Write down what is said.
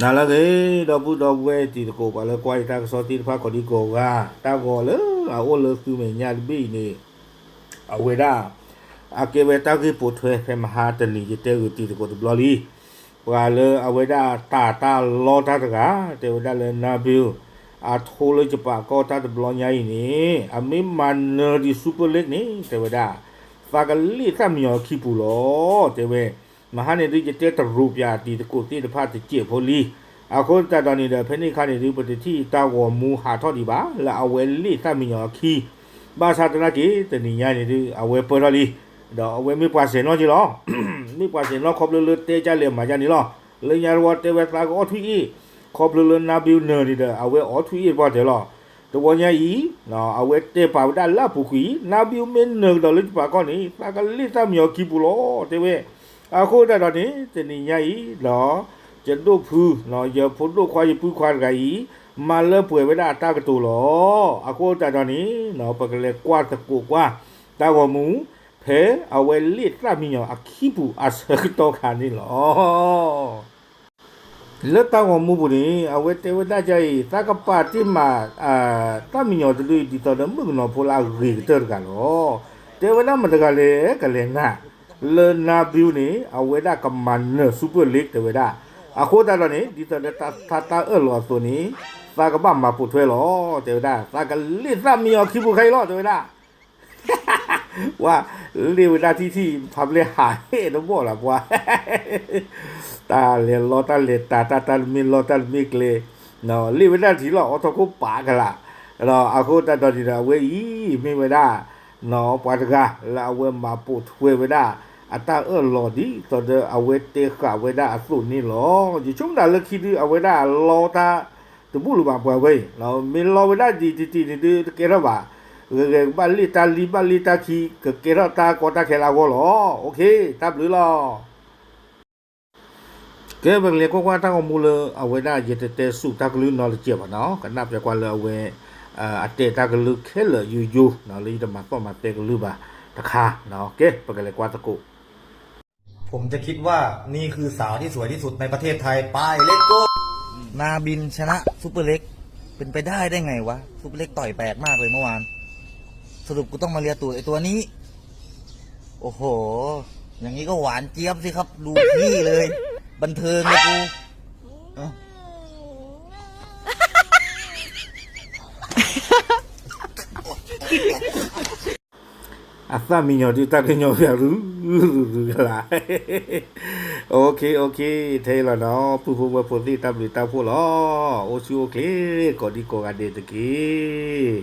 နၤလၢအဂ့ၤ ဒီပုၢ်ဒီဝဲၢ်တံၤသကိး ပှၤလၢကွၢ်ယတၢ်ကစီၣ်သ့ၣ်တဖၣ်ကိးဒံကိးဂၤ, တၢ်ဂီၤလၢအအိၣ်လၢသုမဲာ်ညါတဘ့ၣ်အံၤန့ၣ် အဝဲဒၣ် အကဲဝဲတၢ်ဂ့ၢ်ပိာ်ထွဲဖဲမဟါတနံၤ ယတဲဂုာ်တံၤသကိးတဘျီလံ. ပှၤလၢအဝဲဒၣ်တၢ်တၢ်လီတၢ်တဂၤ တဲဝဲဒၣ်လၢ Nabil အထိလၢယပာ်ကီၢ်တၢ်တဘျီညါအံၤန့ၣ် အမ့ၢ်မၤနၢၤဒံး Super League န့ၣ် တဲဝဲဒၣ် သးကလ့ၣ်သၣ်မံညီၤအခံပူၤလီၤ တဲဝဲ. မဟါန့ၣ်ဒုး ယတဲတရူးပၠးတံၤသကိးသ့ၣ်တဖၣ်တစဲးဖိလံ. အဃိသတးဒီးန့ၣ်ဒီး ဖဲန့ၣ်အခါန့ၣ်ဒုး ပတထံၣ်တၢ်ဂီၤမူဟးထီၣ်ဒံးဘၣ် လၢအဝဲလ့ၣ်သၣ်မံညီၤအခံ, ဘၣ်ဆၣ်သနာ်က့ တနံၤညါန့ၣ်ဒုး အဝဲပၢၢ်ထီၣ်လံ, ဒီးအဝဲမ့ၢ်ပှၤစဲးနီၣ်က့လီၤ. မ့ၢ်ပှၤစဲးနီၣ်ခီဖျိလၢတဲကၢ်လဲၤမၤကၢ်န့ၣ်လီၤ. လၢညါတဝီတဲဝဲသးကအီၣ်ထွံၣ်အ့ၣ်, ခီဖျိလၢ Nabil နၢၤန့ၣ်ဒီး အဝဲအီၣ်ထွံၣ်အ့ၣ်တပှၢ်တၢၢ်လီၤ. တဝီညါအံၤ အဝဲတဲပာ်ဝဲဒၣ်လၢအပူၤကွံာ် Nabil မ့ၢ်နၢၤကဒီးလၢယပာ်ကီၢ်န့ၣ် သးကလ့ၣ်သၣ်မံညီၤအခံပူၤလီၤ တဲဝဲ. အဃိသတးဒီးန့ၣ် တနံၤညါအံၤဒီး ယဒိၣ်ဖု ယဖိဒိၣ်ခွါယပုၢ်ခွါတဂၤအံၤ မၤလၢပှဲၤဝဲဒၣ်အတၢ်ကတိၤလီၤ. အဃိသတးဒီးန့ၣ် ပကလဲၤကွၢ်သကိးကွၢ် တၢ်ဂီၤမူ ဖဲအဝဲလ့ၣ်သၣ်မံညီၤအခံပူၤအဆၢကတီၢ်ခါန့ၣ်လီၤ. လၢတၢ်ဂီၤမူပူၤန့ၣ် အဝဲတဲဝဲဒၣ်ဒ်အံၤ သးကပာ်တ့ၢ်မး သၣ်မံညီၤတဒုအံၤ ဒ်သိးဒီးမုၣ်ကနီၤဖိလၢအဂ့ၤကတၢၢ်တဂၤလီၤ. တဲဝဲဒၣ်မတၤတဂၤလဲၣ် ကလဲၤနၤ လၢ Nabil န့ၣ် အဝဲဒၣ်ကမၤနၢၤ Super League တဲဝဲဒၣ်. အဃိသတးဒီးန့ၣ် ဒ်သိးဒီးတၢ်ထါတၢ်အၢၣ်လီၤအသိးန့ၣ် သးကဘၣ်မၤပိာ်ထွဲလီၤ တဲဝဲဒၣ်. သးကလ့ၣ်သၣ်မံညီၤအခံပူၤခဲအံၤလီၤ တဲဝဲဒၣ်. ဝဲ လ့ၣ်ဝဲဒၣ်ထံထံၣ် ဖးပျဲၢ်ဟးဟဲတဘီၣ်လၢပှၤ တၢ်လဲၤလီတၢ်လဲၤတၢ် တၢ်တၢ်တမ့ၢ်လီတၢ်တမ့ၢ်ကျဲ လ့ၣ်ဝဲဒၣ်ထံလီၤ အိးထီၣ်ခိၣ်ပာ်ကလာ်. အဃိသတးဒီးန့ၣ်ဒီး အဝဲအံၤမ့ၢ်ဝဲဒၣ် ပှၤတဂၤလၢအဝဲမၤပိာ်ထွဲဝဲဒၣ် အတၢ်အၢၣ်လီၤဒ်သိးဒီးအဝဲတဲဃာ်ဝဲဒၣ်အသိးန့ၣ်လီၤ. ယဆိကမိၣ်ဒၣ်လၢခံဒု အဝဲဒၣ်လီတၢ်တဘူၣ်လၢၤဘၣ်ပှၤဝဲအံၤ, မ့ၢ်လီဝဲဒၣ်ဒ်တံၢ်တံၢ်န့ၣ်ဒု တကဲထီၣ်ဘၣ်. ဂဲၤဂဲၤကဘၣ်လ့ၣ်တၢ်လံဘၣ်လ့ၣ်တၢ်ခံ ကကဲထီၣ်တၢ်ကီတၢ်ခဲလၢအဂီၢ်လီၤ. တၢ်ဘျုးလီၤ. ကဲ ပကလဲၤကွၢ်ကွၢ်တၢ်ဂီၤမူလၢအဝဲဒၣ် ယတတဲဆူၣ်တၢ်ကလုၢ်နီတစဲးဘၣ်နီၤ, ကနၣ်ပျဲကွၢ်လၢအဝဲ အတဲတၢ်ကလုၢ်ခဲလၢာ်ယိယိ လၢယတမၤသီၣ်မၤသဲကလုၢ်ဘၣ်တခါ, ကဲ ပကလဲၤကွၢ်သကိး ผมจะคิดว่านี่คือสาวที่สวยที่สุดในประเทศไทย ไป let's go นาบินชนะซูเปอร์เล็ก เป็นไปได้ได้ไงวะ ซูเปอร์เล็กต่อยแปลกมากเลยเมื่อวาน สรุปกูต้องมาเลียตูดไอ้ตัวนี้ โอ้โห อย่างนี้ก็หวานเจี๊ยบสิครับ ดูพี่เลย บันเทิงเลยกู เอ้า အသၣ်မံညီၤဒုးတၢ်ကညီၤပျးရူၤရူၤရူၤကလာ်, အိၣ်ခ့ အိၣ်ခ့, ထဲအံၤလီၤနီၤ ပုၢ်ဖိဝဲၢ်ဖိသ့ၣ် တၢ်ဘျုးတၢ်ဖှိၣ်လီၤ. အိၣ်ဆူၣ်အိၣ်ချ့ ကိးဒံကိးဂၤဒဲးတက့ၢ်.